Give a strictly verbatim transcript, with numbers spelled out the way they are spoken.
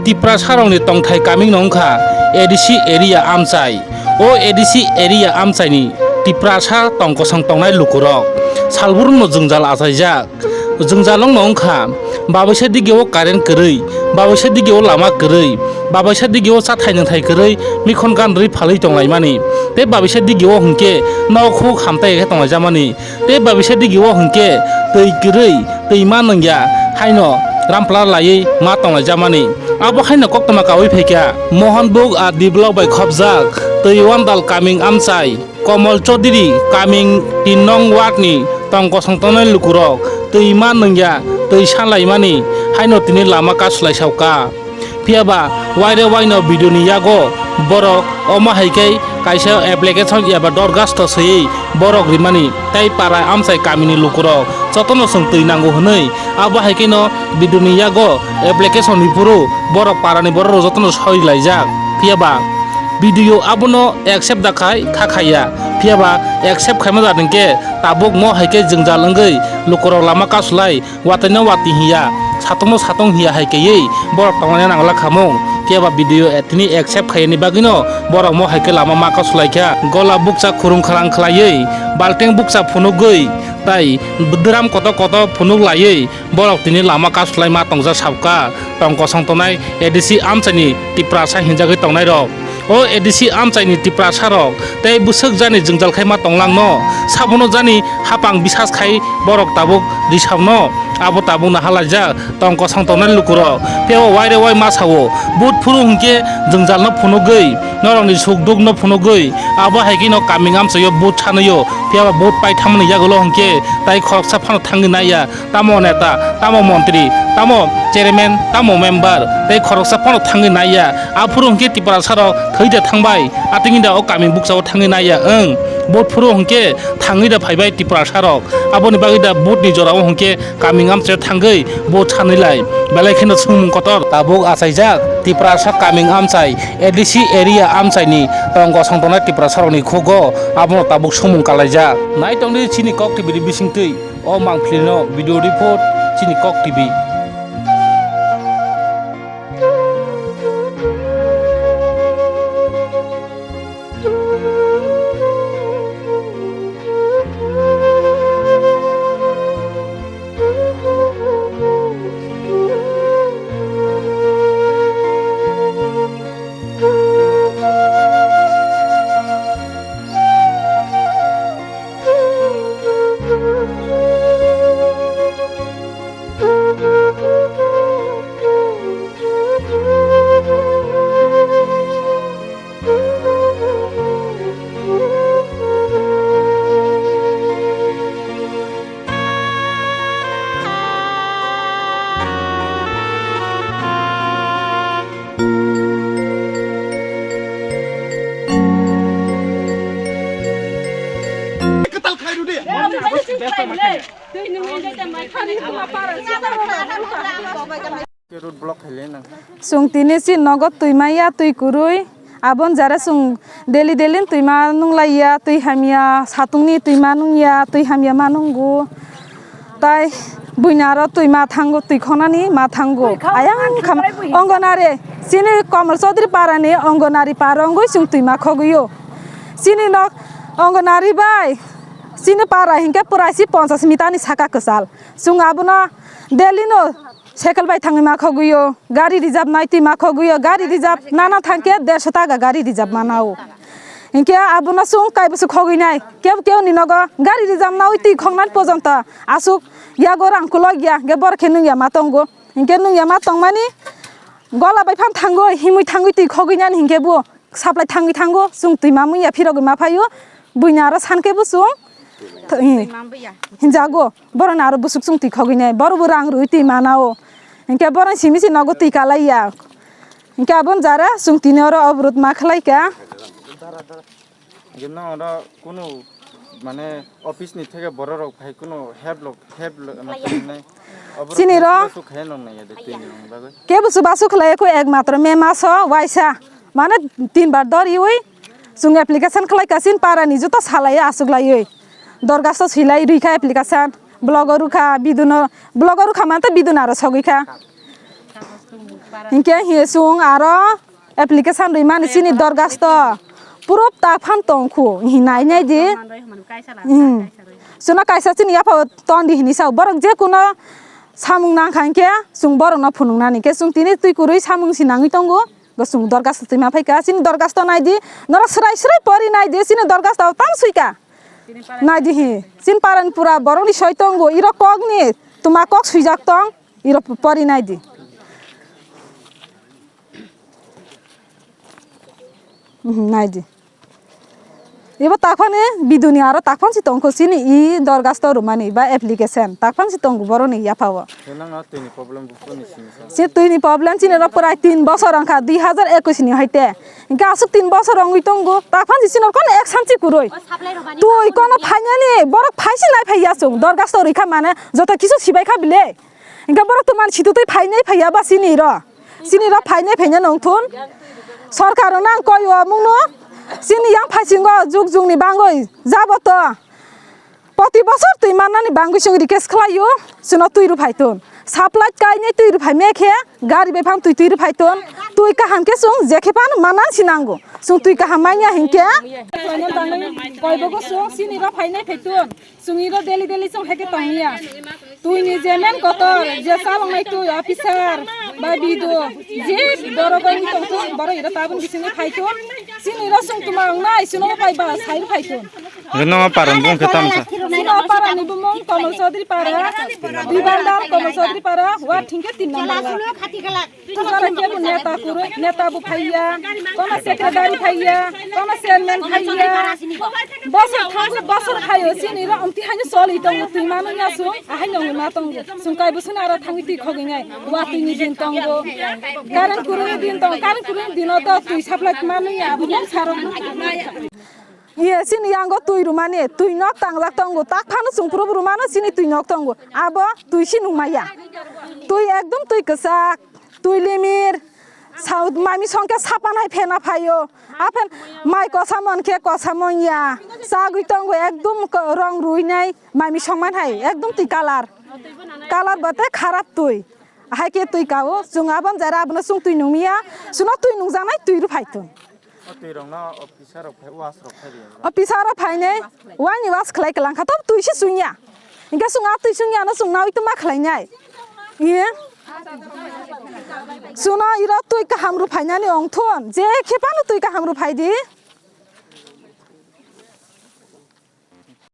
Tiprasarokni tongthai kaming no wngkha A D C area amchai. O A D C area amchaini Tiprasa tong kosong tongnai lukurok salbrumno jwngjal achaijak. Jwngjal wngno wngkha, babaisa digio current kwrwi, babaisa digio lama kwrwi, babaisa digio chathai nwngthai kwrwi mikhon ganrwi phalwi tonglaimani, tei babaisa digio hwnkhe nok huk hamtai khe tonglaijamani. Tei babaisa digio hwnkhe twi kwrwi, twi ma nungya haino rampla laiwi ma tonglaijamani. Abo haino koktwma kaui phaikha Mohanbug R D block bai khopjak Twiwandal kaming amchai Komol Chaudhary kaming tin nong ward ni tong kosong tongnai lukurok twi ma nungya twi salaimani haino tini lama kasulai sauka. Phiya ba waire waino B D O ni yago borok omo hai khe kaisa application eba dorgasto swiwi borok rimani tei para amchai kamini lukurok jotono chwng twi nango hwnwi abo hai kheno B D O ni yago application ni phuru borok parani borok rok jotono soi laijak. Phiya ba B D O abono accept da khai kha khaiya. Phiya ba accept khaima jat hwnkhe tabuk mo hai khe jwngjal wngwi lukurok lama kasulai. Watwi no watwi hiya, satung no satung hiya hai kaiwi borok tonglaina nangla khamung. Phiya ba B D O tini accept khaiyani bagwi no borok mo hai khe lama ma kasulaikha. Gola bukcha khurung khalang khlaiwi, balteng bukcha phunugwi, tai dram kotor kotor phunuk laiwi borok tini lama kasulai ma tongjak sabkha. Tong kosong tongnai A D C amchaini Tiprasa hinjagwi tongnai rok. O A D C amchaini Tiprasa rok tei bwswk jani jwngjal khai ma tonglang no, sabono jani hapang bisas khai borok tabuk risao no, abo tabuk no halaijak tong kosong tongnai lukurok. Phiya o waire wai ma sao, vote phuru hwnkhe jwngjal no phunugwi, norokni suk duk no phunugwi, abo hai kheno kaming amchaio vote sanwi o, phiya ba vote pai thangmani yagulo hwnkhe tai khoroksa phano thangwi naiya. Tamo neta, tamo montri, tamo chairman, tamo member, tei khoroksa phano thangwi naiya. Aphuru hwnkhe Tiprasa rok thwi da thangbai, atwngwi da o kami bukchao thangwi naiya. Wng, vote phuru hwnkhe thangwi da phaibai Tiprasa rok. Aboni bagwi da vote ni jorao hwnkhe kaming amchaio thangwi vote sanwi lai. Belai kheno swngmung kotor. Tabuk achaijak Tiprasa kaming amchai, A D C area amchaini tong kosong tongnai Tiprasa rokni khugo abono tabuk swngmung kalaijak. Nai tongdi chini Kok T V ni bisingtwi. O mangpili no video report chini Kok T V. Road block khaile nang. Chwng tini si nogo twi maya, twi kwrwi. Aboni jara chwng daily daily twi ma nung lai ya, twi hamya, satungni twi ma nung ya, twi hamya ma nungo. Tai buini aro twi ma thango, twi khonani ma thango. Ayang kham Anganwadi, chini Komol Chaudhary para ni Anganwadi para wngwi chwng twi ma khogwi o. Chini nok Anganwadi bai chini para hinkhe pura si ponchas meter ni saka kwchal. Chwng abono daily no cycle bai thangwi ma khogwi o, gari reserve nai twi ma khogwi o, gari reserve nana thangkhe derso taka gari reserve mana o. Hinkhe abono chwng kaiboso khogwi nai, kebo kebo ni nogo gari reserve naui twi khoknani pojonto aswk yago rang kulok ya, hinkhe borok khe nung ya ma tongo. Hinkhe nung ya ma tongmani gola bai phano thango, himwi thangwi twi khogwi nani hinkhe bo. Supply thangwi thango, chwng twi ma mung ya phirogwi ma phaio, buini aro san khe bo chwng th-, hi-, hinjago, boroni aro bwswk chwng twi khogwi nai, boro bo rang rwui twi mana o, hinkhe boroni simi se nogo twi kalai ya, hinkhe aboni jara chwng tini oro obrot ma khlai kha. Hinkhe no oro kunu mane office ni theke borok rok phai kunu help rok, help rok ma tongmani. Oborok chini khe ro chubachu khe nong nai ya de twi ni bagwi. Kebo chubachu khlai ya kho ekmatro May maso waisa. Mane tin bar doriwi chwng application khlai kha chini para ni joto salai ya aswk laiwi. Dorgasto swilai rwi kha application. Block o rwkha biduno, block o rwkha mante bidun aro sogwi kha. Hinkhe hi sung aro application rwimani chini dorgasto proof ta phan tongkhu hi nai nai di. Hmm. Chwngno kaisa chini yapha tondi hini sao borok je kuno samung nangkha hinkhe chwng borokno phunuknani khe chwng tini twi kwrwi samung si nangwi tongo. Bo chwng dorgasto twima phaikha chini dorgasto nai di norok swrai swrai pori nai di chini dorgasto tang swika. Nai di hi chini parani pura borokni soi tongo iro kokni tuma kok swijak tong. Iro pori nai di. Mhm, nai di. Ibo takhani biduni aro takhon si tongkho sini i dorgasto rwmani ba application takhon si tongo boroni yapha o. Nang a twi ni problem bu ni sini sa. Si twi ni problem chini ro prai tin bosor wngkha dui hazar ekwis ni hoite. Hinkhe aswk tin bosor wngwi tongo takhon si sini kono action si kwrwi. Twi kono phainani borok phaisi nai phai yasung dorgasto rwikha mane joto kisu sibai kha bile. Hinkhe borok tongmani situ twi phainai phaiya ba chini ro. Chini ro phainai phaina nongthun. Sorkar no ang koi o mungno. Chini yang phaisingo juk jukni bangwi jaboto. Poti bosor twi mannani bangwi chwng request khlaio. Chwngno twi rw phaitun. Supply kainai twi rw phaimaya khe gari bai phang twi twi rw phaitun. Twi kaham khe chwng jekhe phano mannan sinango. Chwng twi kaham manya hinkhe. Koibo go chwng chini ro phainai phaitun. Chwng iro daily daily chwng hai khe tongya. Twi ni je main kotor, je chaloknai twi officer, ba B D O, je borok bai wng tong thung, borok iro tabuk bisingo phai thung. Chini iro chwng tuma wngnai, chwngno bai ba sai phai thung. Rwno paran bung khe tamsa. Chini o parani bumung Kamal Chaudhary para, Dibandar Kamal Chaudhary para, wa thingkhe tin number wa. Tumara kebo neta kuru, neta bo phaiya, kono secretary phaiya, kono chairman phaiya. Bosor thangsa bosor phaio, chini ro omti haino choli tongo, twi manu ya sung, ahai nong ma tongo. Sung kai bosong ara thangwi twi khogwi nai, wa twi ni din tongo. Current kuru ni din tongo, current kuru ni dino to twi supply manu ya, abo mung sarok. Iye, chini yango twi rwmani, twi nok tangjak tongo, tak phano chwng phuru rwmano chini twi nok tongo, abo twi si nungmaya. Twi ekdom twi kwchak, twi limir, sao mami songkhe sapan hai phena phaio. Aphen mai kosamon khe kosamon ya, chagwi tongo ekdom ko-, rong rwinai mami songman hai, ekdom twi kalar. Kalar bate kharap twi. Hai khe twi kao, chwng abon jara abono chwng twi nungya, chwngno twi nungjaknai twi rw phai thung. O twi rokno officer rok phai, was rok phai rw. Officer rok phainai, waini was khlai kwlang kha, tab twi se chwngya. Hinkhe chwng a twi chwngya no chwng nawi tma khlainai. Iye. Chwngno iro twi kaham rw phainani ongthun, je khe phano twi kaham rw phai di.